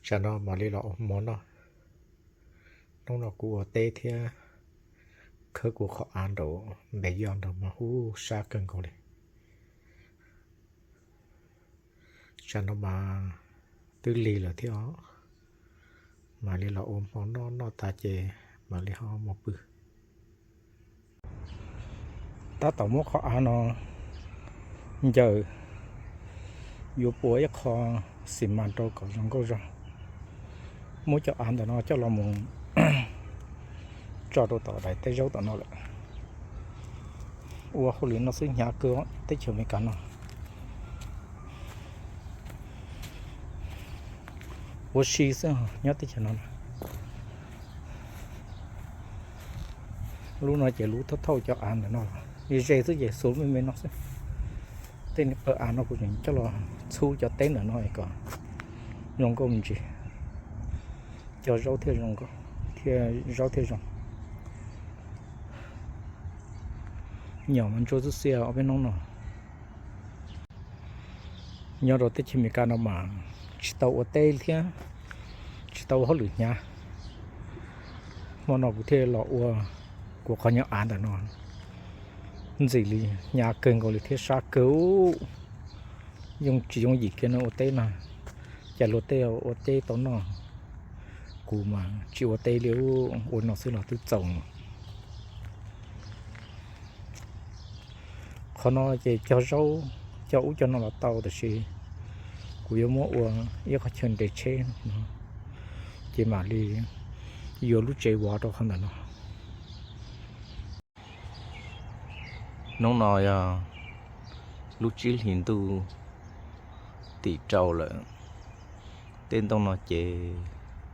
Tsam no mam li los ua hmo noj. Hnub no kuv ua teb thiab khawb kuv qhov av nraum npes yoj nraud mas huv sab kawg nkaus li. Tsam no mas twb lig lawm thiab os, mam li los ua hmo noj, noj tas ces mam li ho mus pw. Tab tom muab qhov av no ncaws, yuav pua ib qho xis mas rau kom zoo nkauj zog. Muab cov av ntawm no coj los mus tso rau tom daim teb zaub tom no lawm. Ua hauj lwm no xwb hnyav kawg teb chaws Amelikas no. Ua si xwb nyob teb chaws no. Lub no ces lub thauj thauj cov av ntawm no, ze xwb ces xuas me me no xwb. Tej niag pawg av no kuv tseem coj los txhub cov teb ntawm no kom zoo nkauj me ntsis, cog zaub thiaj zoo nkauj, thiab zaub thiaj zoo. Nyom mas ntsuab xwb xiab ob peb hnub no. Nyob rau teb chaws Amelikas no mas tsis tau ua teb thiab tsis tau ua hauj lwm hnyav. Hmo no kuv thiaj los ua kuv qhov nyuag av ntawm no ntxim li, hnyav kawg nkaus li thiab sab kawg. Yooj tsis yooj yim kiag no ua teb no. Cas luag tej ua teb tau noj, kuv mas tsis ua teb li, ua no xwb los twb txaus. Qhov no ces cog zaub, cog ub cog no los tau, tab sis kuv yuav muab ua ib qhov chaw nres tsheb no, ces mam li yuav lub tsev vov rau qhov ntawm no. Hnub no yog lub tsib hlis ntuj tim rau lawm. Tej ntoo no ces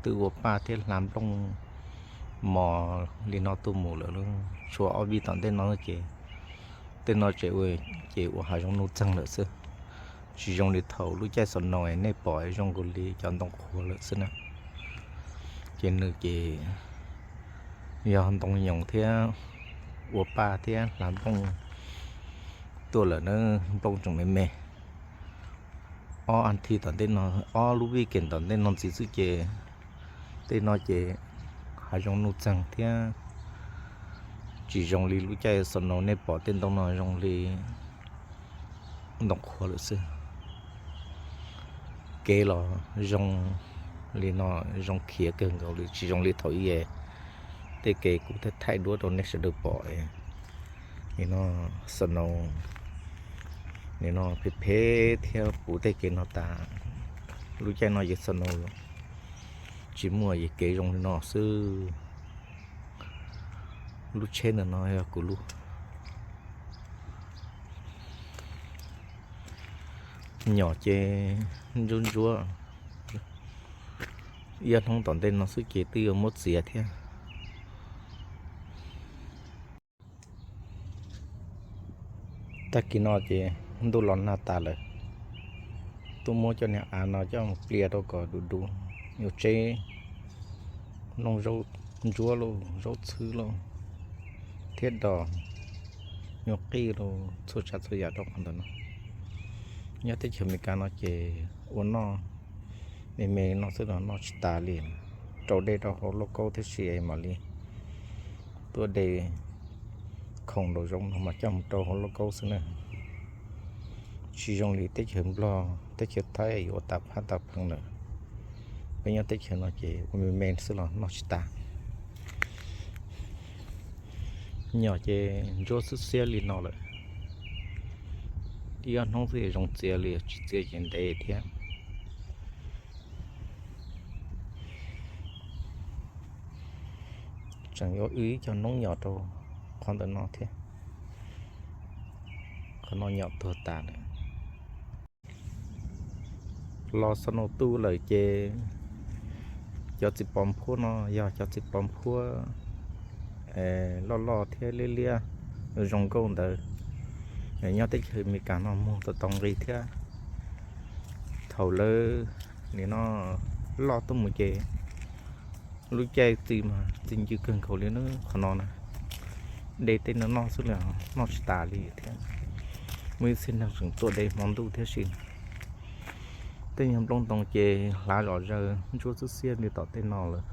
twb ua paj thiab hla nplooj mos li no tuaj mus lawm, tshuav ob vij tom ntej no ces tej no ces ua, ces ua hav zoov nuj txeeg lawm xwb. Tsis zoo li thaum lub caij snow nej pom zoo nkaus li cov ntoo qhuav lawm xwb na. Ces nws ces yog ntoo nyoos thiab ua paj thiab hla nplooj tuaj lawm na, nplooj tseem me me. Ob as thiv tom ntej no, ob lub vij kev tom ntej no ntxiv xwb ces tej no ces hav zoov nuj txeeg thiab tsis zoo li lub caij snow nej pom tej ntoo no zoo li ntoo qhuav lawm xwb. Kev los zoo li no, zoo khiav kawg nkaus li, tsis zoo li thaum ub tej kev kuv thiaj thaij duab rau nej sawv daws pom. Nim no snow, nim no phem phem thiab puv tej kev no tas. Lub caij no ces snow tsis muaj, ces kev zoo li no xwb. Lub tsheb ntawm no yog kuv lub. Nyom ces ntsuab ntsuab, ib ob hnub tom ntej no xwb ces twb yuav muab txiav thiab. Tag kis no ces ntuj los nag tas lawm, tuaj muab cov niag av no coj mus plias rau kom du du, yuav tseb nplooj zaub ntsuab lauj, zaub txhwb lauj, thiab dos nyuag qij lauj, txhua tsav txhua yam rau qhov ntawm no. Nyob teb chaws Amelikas no ces ua noj me me no xwb los noj tsis tas li. Rau dej rau hauv lauj kaub thiab si mam li tuaj de khoom nraum zoov no mas coj mus rau hauv lauj kaub xwb na. Tsis zoo li teb chaws Nplog teb chaws Thaib yuav ua tas phab tas pheev lawm. Peb nyob teb chaws no ces ua me me xwb los noj tsis tas. Nyom ces ntsuab xwb xiab li no lawm, ib ob hnub xwb zoo txiav li, tsis txiav ces ntev thiab. Tseem yuav wb ib co noob nyom rau qhov ntawm no thiab. Qhov no nyom tuag tas lawm. Los snow tu lawm ces cov txiv pos nphuab no yog cov txiv pos nphuab loj loj thiab liab liab zoo nkauj ntawd. Nyob teb chaws Amelikas no muag tau tau nqi thiab. Thaum lawv nim no loj tuaj mus ces lub caij txi mas txi ncw kawg nkaus li na. Qhov no na, de tej no noj xwb los noj tsis tas li thiab. Muaj ib txhia neeg tseem tuaj de hmo ntuj thiab si. Tej nyuag nplooj ntoo ces hlav zom zaws ntsuab xwb xiab li tom tej no lawm.